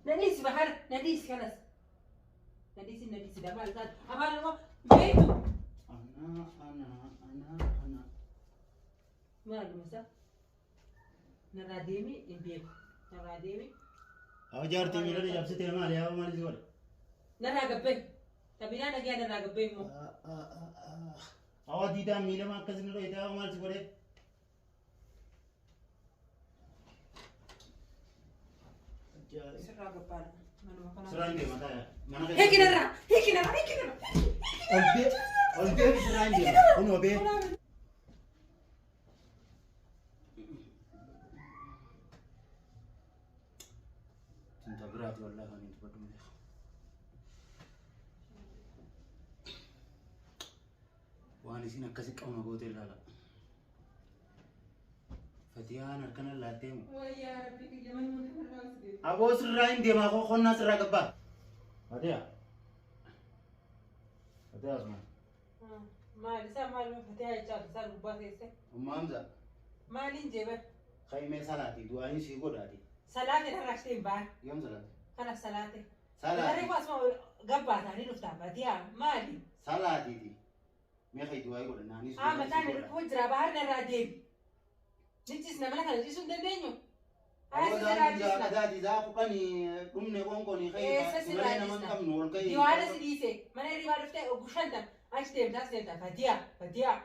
Na dhiisi Bahar, na dhiisi kanas. Na dhiisi, na dhiisi dafaa isaati. Afaan Oromoo beektu. Ana ana ana ana. Maaluma isaa? Narraa deemi hin beeku. Narraa deemi. Haa jaartii miila cabsitee maali haa maali si godhe? Narraa gabbee. Tabinaa nagaa narraa gabbee immoo. Hawa diidaa miilama akkasin irra haa maal si godhe? Sirraa gabbaadha. Manuma kanaa. Sirraa hin deema taa'e. Mana keessa. Hiiki narraa! Hiiki narraa! Hiiki narraa! Ol bee ol bee sirraa hin deema. Kunoo bee. Tinta biraati wallaahi kan hin dubbadhu malee. Waan isin akkasi qabna goote ilaala. Fatiyaan harkana laattee moo? Wayyaa rabbi kiyya manuma kanarraa si deema. Aboo sirraa hin deemaa koo qonnaa sirraa gabbaa. Fatiyaa. Fatiyaa Osman. Maal isaa maaluma Fatiyaa jechaa isaa gubbaa teesse. Umma Hamza. Maaliin jeeban? Kaimee salaati du'aayin sii godhaati. Salaate narraa ishee hin ba'an. Yoom salaate? Kanaaf salaate. Salaati. Saree koo asuma gabbaa ta'anii dhuftaa Fatiyaa maali? Salaatiiti. Mee kai du'aayi godha naanis Haa du'aayi mataan sii irra godha. dhufuu jira bahar narraa deemi. Nichis nama kana ciisuu hin dandeenyu. Haa Aboo sirraa zaan ciisna. qadaati zaa kudhanii dhumne qoonqoonii kai Eessa sirraa malee nama hin ciisna? qabnu ol kai. Diwaana si dhiise mana hirribaa dhuftee oggu shantam achi deemtaa as deemtaa Fatiyaa Fatiyaa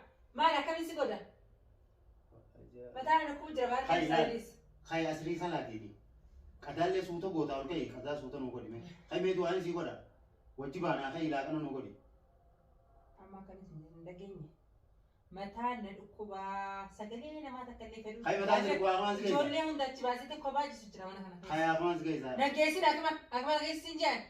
maal akkamiin si godha? Mataan irra dhufuu jira bahar Kai kan laal. sirriis. Kai asrii salaatiiti. Qadaallee suuta gootaa ol kai qadaa suuta nuu godhi mee. Kai mee du'aayin sii godha. Wajji baanaa kai laaqana nuu godhi. Amma akkanis hin dhageenye. Mataan na dhukkubaa sagalee namaa takka illee fedhu. Kai mataan si dhukkubaa akkamaan si geessa. Ijoollee hunda achi baasite kophaa jisu jira mana kana keessa. Kai akkamaan si geessa. Nageessin akkuma akkuma nageessin jeen.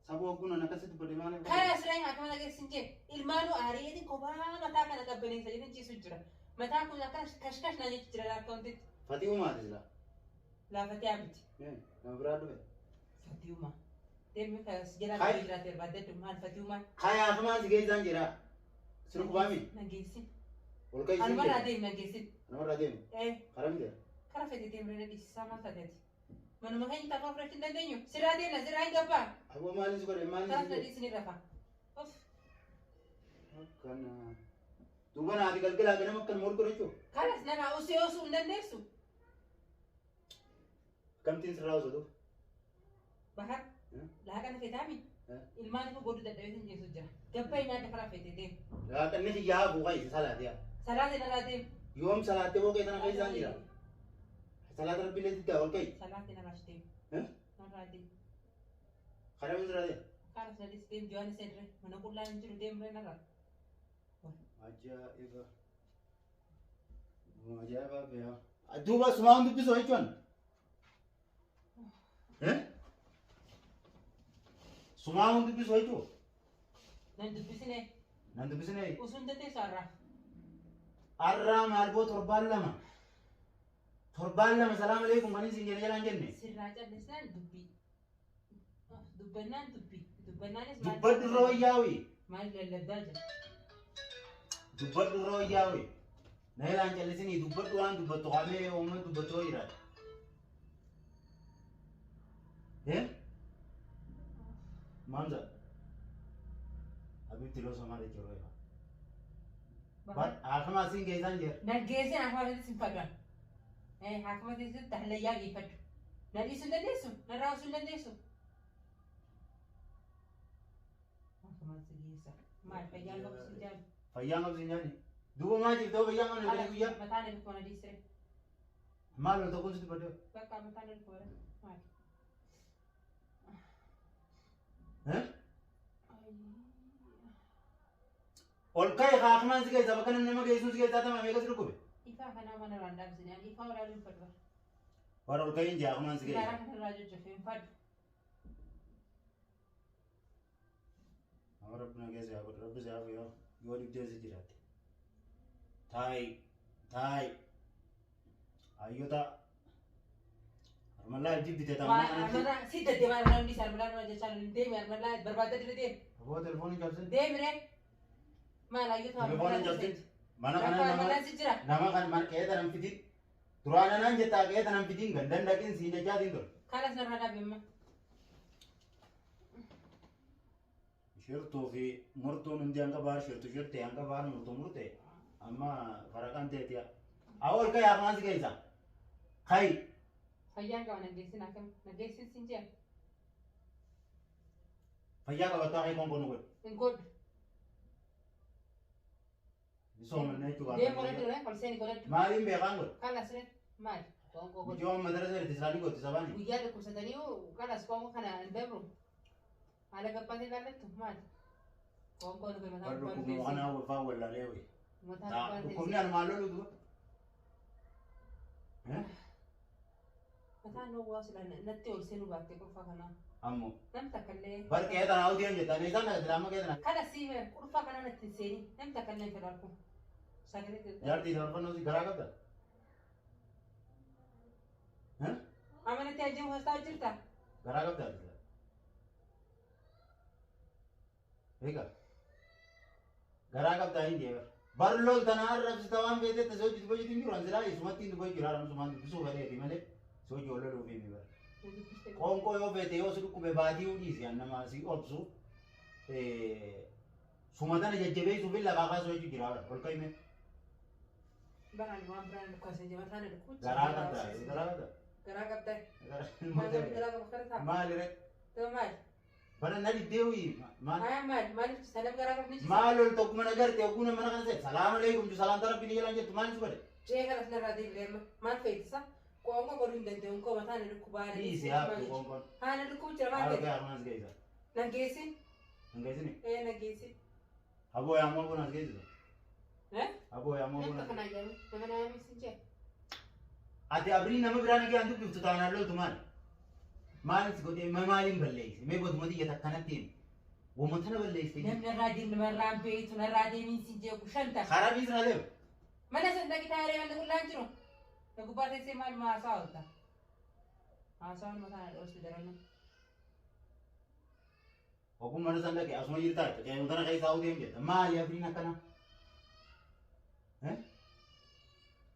Saboo ogguun akkasitti dubbadhe maaliif? Karaa asirraa akkuma nageessin jeen. Ilmaanuu aariitiin kophaa mataa kana qabbaneessa jedhan ciisu jira. Mataa kun akka kashkash naa jechu jira laakkaawuntitti. Fatii uumaati sila. Laafatee miti. Nama biraa dhufe. Fatiuma. Deemni kas jalaa Kai. qabee jiraate barbaadde maal fatiumaan. Kai akkamaan si geessaan jira. Si dhukkubaami. Nageessin. Ol kai siin Anumarraa jedhe. deemi nageessin. Namarraa deemi. Eh. Karaa miti. Kara fedhe deemree na dhiisisaa maal taateeti? Manuma keenya taphaa fudhachuu hin dandeenyu. Sirraa deemna sirraa hin gabbaa. Aboo maaliin si godhe maaliin Karas si na godhe? dhiisni rafa. Of. Akkana. Duuba naati galgalaa ganama akkanuma ol godhachuu. Karas narraa osoo osoo hin dandeessu. Akkamittiin sirraa osoo dhufu? Bahar. Laaqana feetaami. Ilmaan koo godhu dadhabee sin geessu jira. Gabbaa nyaata karaa feete deemu. Laaqanni kiyyaa hafuu ka'i salaati yaa. Salaate narraa deemu. Yoom salaattee booqee tana keessaan jira? Salaata rabbiilee diddaa ol ka'i. Salaate narraa deemu. Narraa deemu. Karaa min sirraa deemu? Karas na dhiisi deemu jiwaan isa irra mana qullaa hin jiru deemu narraa. Ajaa'iba. Ajaa'iba beekaa. Duuba sumaan dubbisoo jechuun. Sumaan dubbisoo jechuun. Nan dubbisine. Nan dubbisine. Osoo hin dandeessu har'aa. Har'aa maal boo torbaan lama. Torbaan lama salaam aleekum kan isin jedhe jalaan jenne. Sirraa callisnaan dubbii. Dubbannaan dubbii. Dubbannaanis maal? Dubbadhu irra wayyaawii. Maal lallabdaa jira? Dubbadhu irra wayyaawii. Na jalaan callisinii dubbadhu waan dubbattu qaamee uummata dubbattu yoo jiraate. Maamza. Habibti loo somaa jechuudha yeroo. Haakama asiin geessaan jira. Naggeessin haakama keessatti sin fadhan. Haakama keessatti hallayyaa geeffadhu. Na dhiisuu hin dandeessu? Narraa osoo hin dandeessu? Haakama si geessa. Maal fayyaan qabu si jaalu? Fayyaan qabu si nyaanni. Duuba maal jirta fayyaan qabne galii guyyaa? Mataan ilkoo na dhiisire. Maal wal tokkoon sitti badde? Bakka mataan ilkoo maal? Ol ka'e haakimaan si keessaa bakka namni nama geessuun si keessaa tama meeqa si dhukkube? Ifaa kanaa mana irraan dhaabsine ani ifaa olaaluu hin fadhu. Bara ol ka'een jaa haakimaan si Sigaaraa keessaa. kana irraa jojjofe hin fadhu. Nama rabbi na keessa yaa godhu rabbi si haa yoo yoo dhibdeen si jiraatte. Taa'i taa'i hayyota harmallaa jibbite Waan taa'ummaa kanatti. armalaa si deddeemaa armalaa hundi isaa armalaa nama jechaa hin deemi armalaa barbaadda dira deemi. Aboo telefoonii cabsin. Deemi ree. Maal hayyota Telefoonii cabsin. Mana kana Rakkoo nama armalaan si jira. nama kan mana qe'ee tanan fidin. Duraan anaan jettaa qe'ee tanan fidin gandan dhaqin siin jechaatiin ture. Kanas narraa dhaabi amma. Shirtuu fi murtuun hundi hanga baar shirtu shirte hanga baar murtu murte amma faraqaan teetiya. Awwa ol ka'i afaan si keessa. Ka'i. Fayyaan qaba nageessin akkam nageessin sin jea. Fayyaa qabattaa ka'i konkoon nu godhi. Hin godhu. Misoomannaa jechuudha. Deem godhadhu dha ol seeni godhadhu. Maaliin beekaan godhe? Kanas re maali? Qoonqoo godhu. Mijoon madarasa irratti isaanii godhi sabaani. Guyyaa dhukkubsatanii kanas qoonqoo kana hin dabru. Haala gabbaatee ilaallattu maali? Qoonqoo nu mataa Warri gubbaan dhukkubni teessee. kanaa faa wallaalee wayi. Mataa gubbaan Dhukkubni teessee. armaan lolu duba. Mataan nowwaa sila natti ol seenuu baattee qulfaa kanaa. Ammoo. Nam takka illee. Bar qe'ee tanaa uti hin jettan isaan dhaqxe amma qe'ee tanaa. Kana sii hime qulfaa kana natti hin seenii nam takka illee hin fedhu harku. Sagalee xixiqqaa. Jaartii dabarfannoo si garaa qabda. Amma natti ajjeemu haasa'aa jirta? Garaa qabda ati. Egaa. Garaa qabdaa hin deema. Bar lol tanaa arrabsita waan feetetti si hojii dubbachuu hin jiru. Ansilaa isumatti hin dubbachuu jira. Arrabsumaan dubbisuu fedheeti malee si hojii ol loluuf hin bara. Qoonqoo yoo feete yoo si dhukkube baatii dhiisi an nama si obsu. Suma tana jajjabeessuuf hin lafaa kaasuu jechuu jira. Ol ka'ime. Baraan waan biraan dhukkubsee jira mataan dhukkubsee. Garaa qabdaa. Garaa qabdaa. Garaa qabdaa. Maal garaa qabu kana ta'a. Maali re? Ta'u maali? Bara na diddee maal? Haa maali? Maaliif salam garaa qabni jira? Maal ol tokkuma na garte oguu nama kana seet. Salaam alaikum ju salaamta rabbi ni jalaan jettu maal si godhe? Jee kanas narraa deebi'ee amma maal feetisa? Qoonqoo godhuu hin danda'u koo mataan dhukkubaa. Dhiisi haa qoonqoon. Haa na dhukkubu jira maal Haa feete? armaan si geessa. Nan geessin? Hin geessini? Ee nan geessin. Aboo yaa moo kun as geessisu? Eh? Aboo yaa moo kun Namta as kana jedhamu nama nama sin jee. Ati abrii nama biraa ni gaan dubbiftu taanaan loltu maali? Maal si godhee maaliin balleesse? Mee goduma xiyya takkanatti himi. Wama tana balleessite. Namni irraa deemni narraa beektu narraa deemiin sin jee shanta. Karaa dhiisna leewu. Mana san dhaqi taa'ee manni qullaan jiru. Na gubbaa teessee maal haasaa oolta? Haasawaan mataa na dhoosite daranuu. Ogummaa mana san dhaqe asuma jirtaa jetta. Qe'ee tana keessaa uteem jetta. Maali abriin akkana?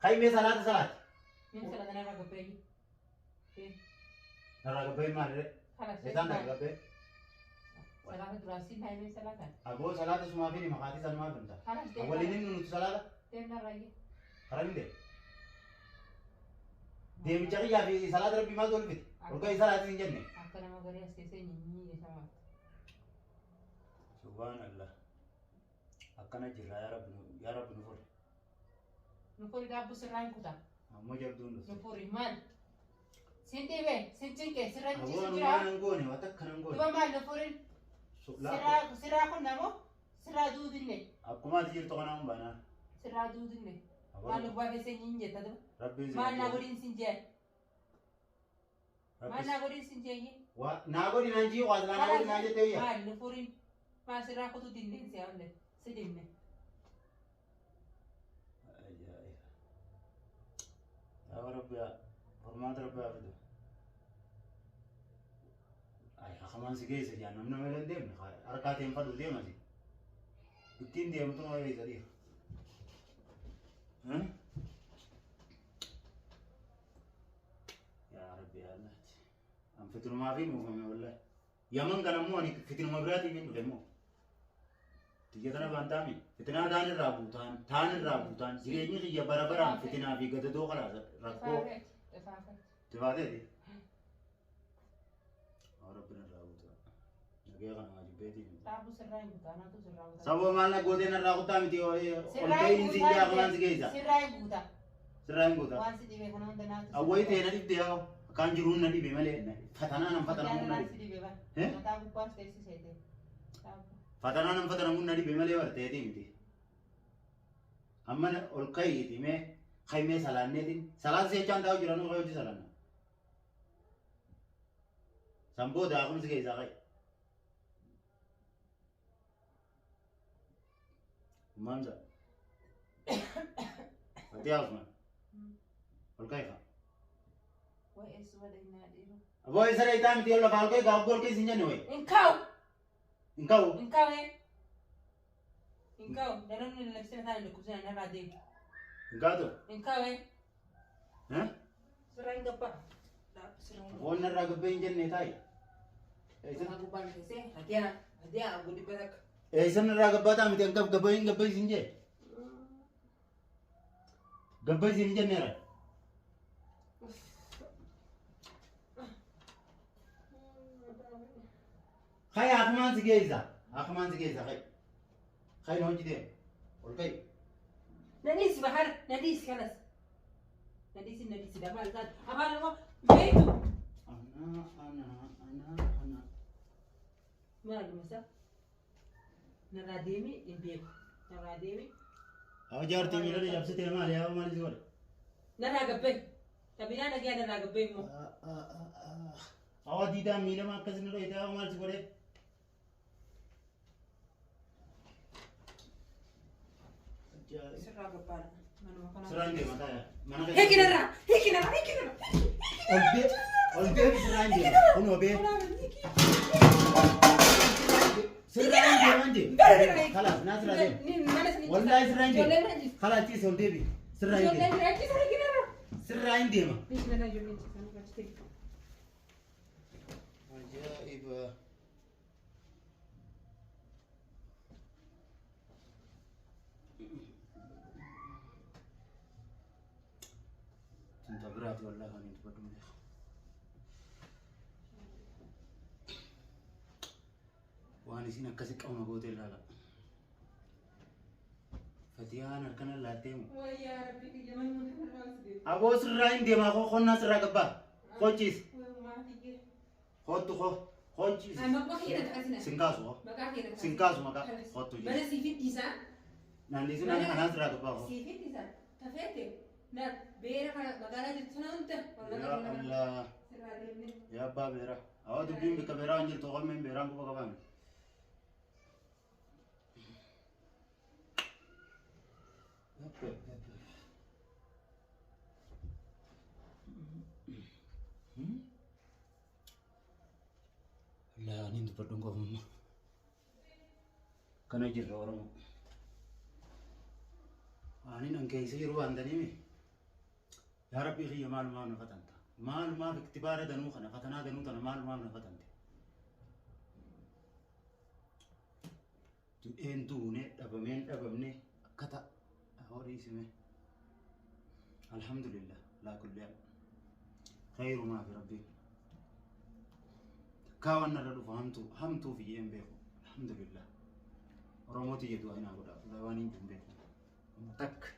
Kaimee salaata salaati. Min salaata narraa gabbeeyyi. Narraa gabbee maali ree? Kalas. Isaan dhaqa gabbee. Salaata duraa siin taa'ee salaata. Aboo salaata sumaa fi makaatii sanumaa fimta. Kalas Waliin inni nuti salaata deem narraa iyyee. karaa hin deemu. Deemicha qiyyaa fi salaata rabbii maaltu ol fite? Ol ka'ii salaati hin jenne. Akka nama garii as teessee nyinyii jedhama. Subhaanallah. Akkana jirra yaa rabbi nu yaa rabbi nu furi. Nufuri daabboo sirraa hin kuta. Ammoo jabduun dhufte. Nufuri maal? Sin dhibe, sin cinqe, sirra Aboo ciisu anu jira. waan hin goone waan takka nan goone. Duba maal nufurin? Laa Sirraa kun namoo sirraa duudinne. akkuma ati jirtu kanaan baanaa. Sirraa duudinne. Maal Aboo gubbaa teessee nyinyii jetta duba. rabbiin si Maal naa godhin sin jee? Maal Rabbi naa godhin sin jee? waa naa godhi naan jii waa naa godhi naan jettee yaa. Maal nufurin? Maal sirraa kutuu dinneen si hawle? Si dinne. Ajaa'iba. Yaa rabbi furmaata rabbi haa fidu. Ay hakamaan si geessa jaan namni nama hin deemne harkaa ta'een fadhu deema si. Ittiin deemtu nama geessa dhiira. Yaa rabbi yaa Allah. An fitinumaa fi muufame wallahi. Yaman kana immoo ani fitinuma biraatiin hin dhufe immoo. Xiyya tana baan taami fitinaa taan irraa buutaan taan irraa buutaan jireenyi kiyya bara baraan fitinaa fi gadadoo karaa rakkoo Xifaateeti. xifaateeti. Yaa rabbi narraa buutaa. Nagaya kana waa jibbeetiin. Daabboo sirraa hin kutaa naatu sirraa kutaa. Sababa maal na gootee narraa kutaa miti ol ka'iin siin jaa kamaan si geessa. Sirraa hin guuta. Sirraa hin guutaa. Waan si dhibe kana hunda naatu. Awwayi ta'e na dhibde yaa akkaan jiruun na dhibe malee fatanaa nan fatanamuun na Mataan dhibe. si dhibe ba. Eh? Mataa gubbaas teessiseete. Fatanaa nan fatanamuun na dhibe malee barteetii miti. Amma ol ka'iiti mee kaimee salaanneetiin salaan seechaan taa'u jiranuu kayooti salaanna. San booda hakumsi keessaa ka'i. Maamsa. Fatiyaa Usman. Ol ka'i kaa. Way eessuma dhahinaa dhiiru. Aboo isa dheeytaa miti ol lafa ol ka'i kaa ol ka'i sin jenne wayi. Hin kaa'u. Hin ka'u. Hin kaa'u. Hin kaa'u. Daranuu lallabsee mataan dhukkubsee narraa deemu. Hin kaatu. Hin kaa'u. Eh? Sirraa hin gabbaa. Qonna irraa gabbee hin jenne taa'i. Gubbaan keessee fatiyaa fatiyaa guddi takka. Eessan irraa gabbaa ta'a miti hanqaf gabbee hin gabbee isin jee. Gabbee isin hin jenneera. Kai akumaan si geessa. Akumaan si geessa kai. Kai na hojii deema. Ol kai. Nadhiisi bahar nadhiisi kanas. Nadhiisi nadhiisi dafaa isaati. Afaan immoo beektu. Ana ana ana ana. Maaluma isaa? Narraa deemi hin beeku. Narraa deemi. Haa jaartii miila jabsitee maali haa maali si godha? Narraa gabbee. Tabiraa nagaa narraa gabbee immoo. Hawa diidaa miilama akkas inni dhoyite haa maal si godhe? Sirraa gabbaadha. Manuma kanaa. Sirraa hin deema taa'e. Mana Hiiki narraa! Hiiki narraa! Hiiki narraa! Ol bee ol bee sirraa hin deema. Kun obee. Sirraa hin deema hin deema. Kalaas naa sirraa deema. Mana sanii. Wallaahi sirraa hin deema. Ijoolleen bira jirti. Kalaas ciise ol deebi. Sirraa hin Ijoolleen deema. bira ciisa hiiki narraa. Sirraa hin deema. Hiiki narraa ijoolleen ciisan achi ta'e. Ajaa'iba. Tinta biraati wallaahi kan hin dubbadhu malee. Waan isin akkasi qabna gootee ilaala. Fatiyaan harkana laattee mu. Wayyaa rabbi kiyya manuma kanarraa si deema. Aboo sirraa hin deemaa koo qonnaa sirraa gabbaa. Qochiis. Wayyaa kiyya. Kottu koo. Qochiis. Ay maqaa kee na taasina. Sin kaasu koo. Maqaa kee na Sin kaasu maqaa. Kottu Mana jiru. siif hidhiisaa. Naannisin anaan sirraa gabbaa koo. Siif hidhiisaa. Tafeette. Na beera kana magaalaa jirtu sana hunda. Yaa Allah. Sirraa deemne. Yaa abbaa beeraa. Awwa dubbiin bikka beeraa hin jirtu qommeen beeraan quba qabaame. Laa ani dubbadhuun qofumma. Kana jirra Oromoo. Ani nan keessa jiru waan taniimi. Yaa Rabbii kiyya maalumaaf na fatanta. Maalumaaf iktibaara danuu kana fatanaa danuu tana maalumaaf na fatante. Du'een duune dhabameen dhabamne akka ta'a horii isime. Alhamdulillah laa kulli haal. Khayrumaa fi Rabbiin. Takkaa waan narra dhufu hamtuu hamtuu fi jeen beeku. Alhamdulillah. Oromooti jedhu waa hinaa godhaa. Waan hin jiru beeku. Takka.